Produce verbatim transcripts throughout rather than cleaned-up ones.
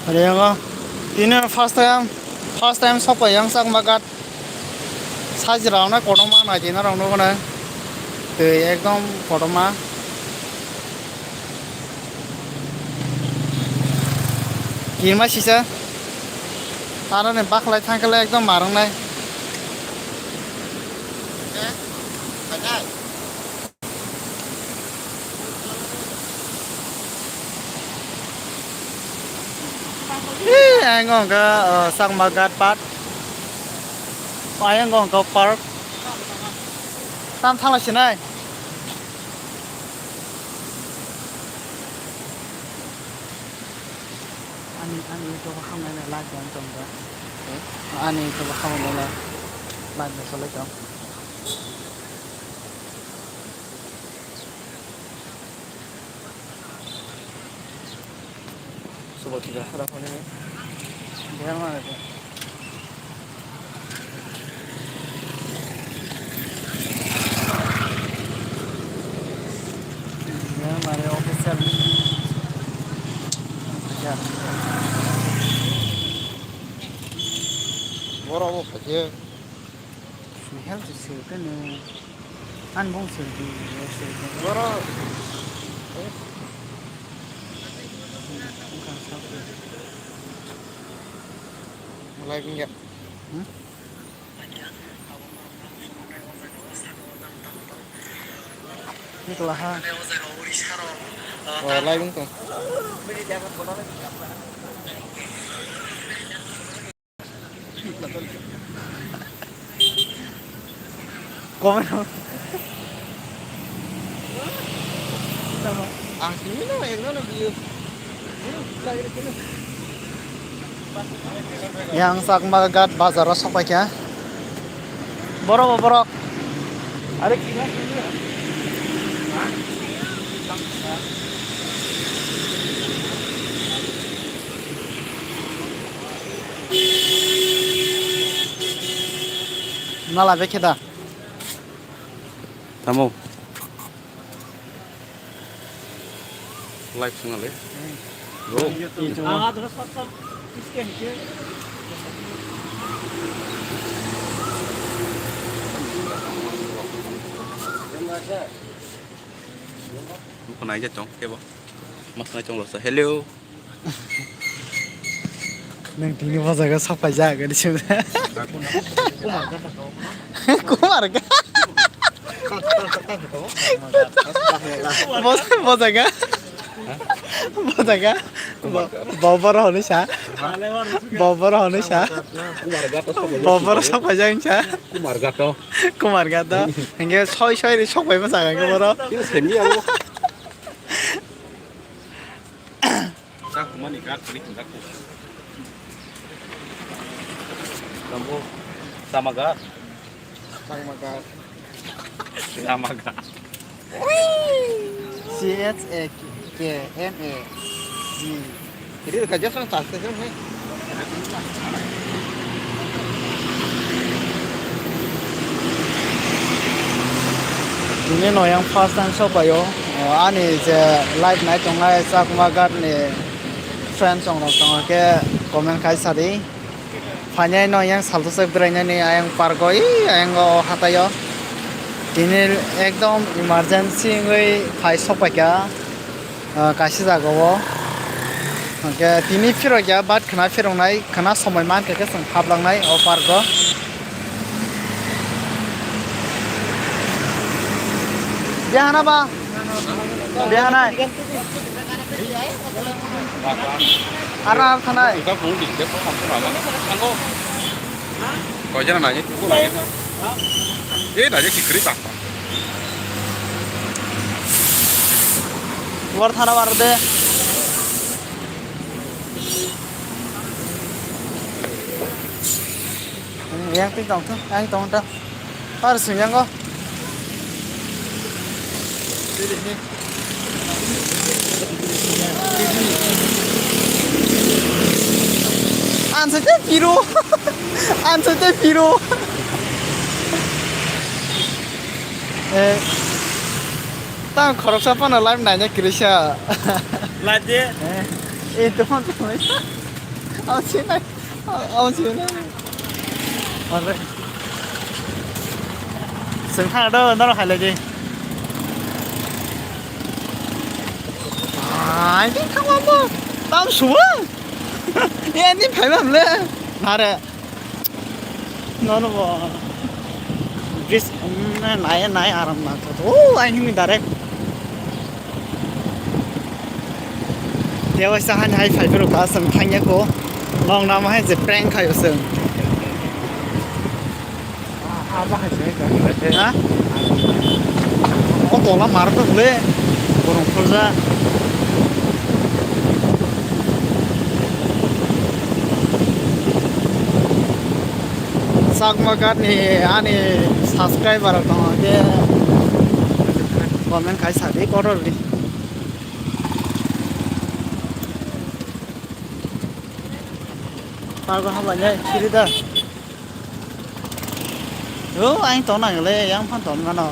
Ore yango tini first time, first time sok pai yang Chakma Ghat. Sajra rok na kotorma nai tini rok nugo na. Twi ekdom kotorma. Kirma sisa. Aro ni baklai thangkhe le ekdom marwng nai. Eh, ayang wngkha, uh, Chakma Ghat Park. Ayang wngkha park. Tam thangla sinai. Ani, ani ito ba hamnai na live dan tong ba. Ani ito ba hamnai na live na solai tong. Subo kira hara hone. Biar mana tu? Biar mana official. Ya. Boro bo khaje. Sihal se sirkene. An bong sirdi, sirdi. Boro. Bukan satu. Mulai bingya. Hmm? Ini telah ha. Oh, live bingkong. Comment. Ang sini no, yang no, no, view. Yang Chakma Ghat bazar o sok paikha. Borok bo borok. Are ki? Nala bekhe da. Tamo. Live swnga le. Bro. Buko naija chong kebo. Mas nai chong lo sa. Hello. Nang tini bo jaga sok paijak, gari sung. Kumar ga. Bo, bo jaga. Bo jaga. Bo, bo boro hwnwi sa. Bo boro hwnwi sa. Bo boro sok paijak sa. Kumar gato. Kumar gato. Hingke soi soi ri sok pai ma jaga ke boro. Ini semi abo. Chakmani ghat kari hinda ko. Lambo sama ghat. Chakma ghat. Sama ghat. C H A K M A G. Ini ka jasang tas tas hai. Tini no yang first time sok paio. O, ani je live nai tongnai Chakma Ghat ni friends rok tongo khe comment khai sadi. Phainai no yang salsa sak berai nani ayang park o, i ayang o hatai o. Tini ekdom emergency wngwi phai sok paikha. Ah, kaisa jaga o. Hwnkhe tini phirok ya, but khwna phiroknai, khwna somoi mankha khe chwng haplangnai o park o. Bihana ba? Bihanai. Ar ar thanai. Koi jana nai, tuku nai. Eh, nai, sikri tak. War thana war de. Yang tik tong tu, yang tong ta. Ar sing yang ko. Answer te piro. Answer te piro. Eh, tang khoroksa phano live naina kirisa. Live de? Eh, eh, to phone to. Ang sinai. Ang sinai. Mare. Sengkha do norok khailai di. Ai, di kama bo. Tam suwa. Ya, ni phai mam le. Mare. Nono bo bridge, mm, nai, nai, aram na to. Oh, ai hini direct. Dewa sa han hai phai bro ka sam thangya ko. Long nam hai je prank khayo sam. Ha? O tola mar to le. Borong khulja. Chakma Ghat ni ani subscriber rok tongo khe comment khai sa di kotor di. Pargo haba nai siri da. O ang tong nang le yang phan tong mano.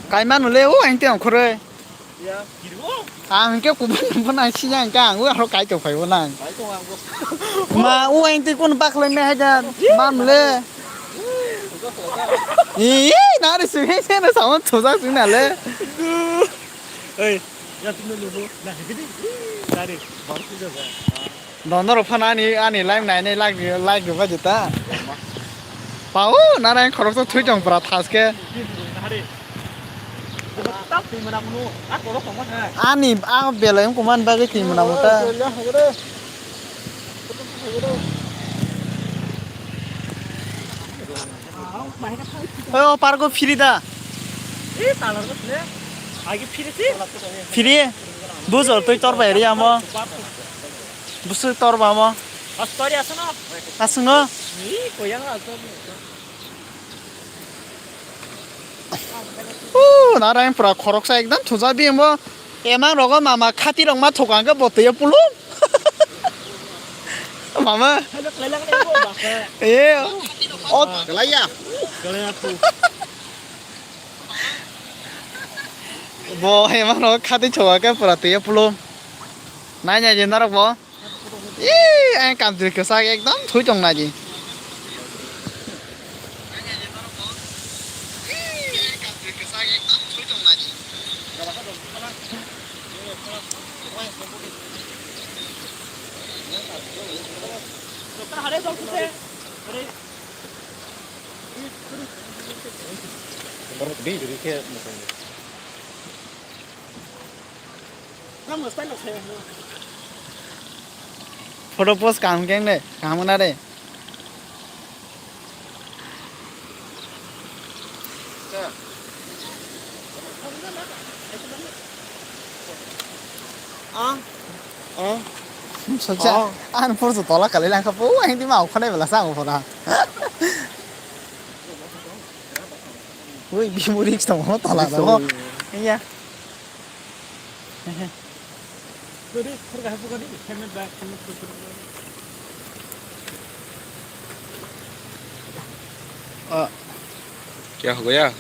Kaimanu le o ang te ongkhoroi. Ang ke kubun kubun ang siya ang kang u aro kai to phai bo nang. Ma u ang te kun bak le me haja man le. Ih, na re su he se na sawan to sa su na le. Ei, ya tu no lo na he di. Na re, baru tu jaga. Dono rok phano ani, ani live nainai like rw, like rwba juta. Pao, nana ang khoroksa thui tong pura thaske. Ani, a belai wngkha man bagwi twi mwnamo ta. O pargo phiri da. Phiri? Bujor twi tor bai ri amo. Bwswk tor ba mo? Aswkno? Ni koyang aswk. Uh, nara yang pura khoroksa ekdam thuja bi mo. Emang rogo mama khati rok ma thok ang ke bo twi pulum. Mama. Hello, kelai lang ni bo, baka. Eh. Oh. Kelai ya. Kelai aku. Bo emang rogo khati thok ang ke pura twi pulum. Nai nai je narok bo. Ih, ang kamchwlwi kwchak ekdom thwi tong nai di. Photo post kaham khe wngnai, kaham wngna de. Ang? Oh. Socha, ang photo tola kalai langkha po, ang di mau khonai bela sang photo. Ui, bimu risk tong tola da. Iya. Ah. Kya ho gaya?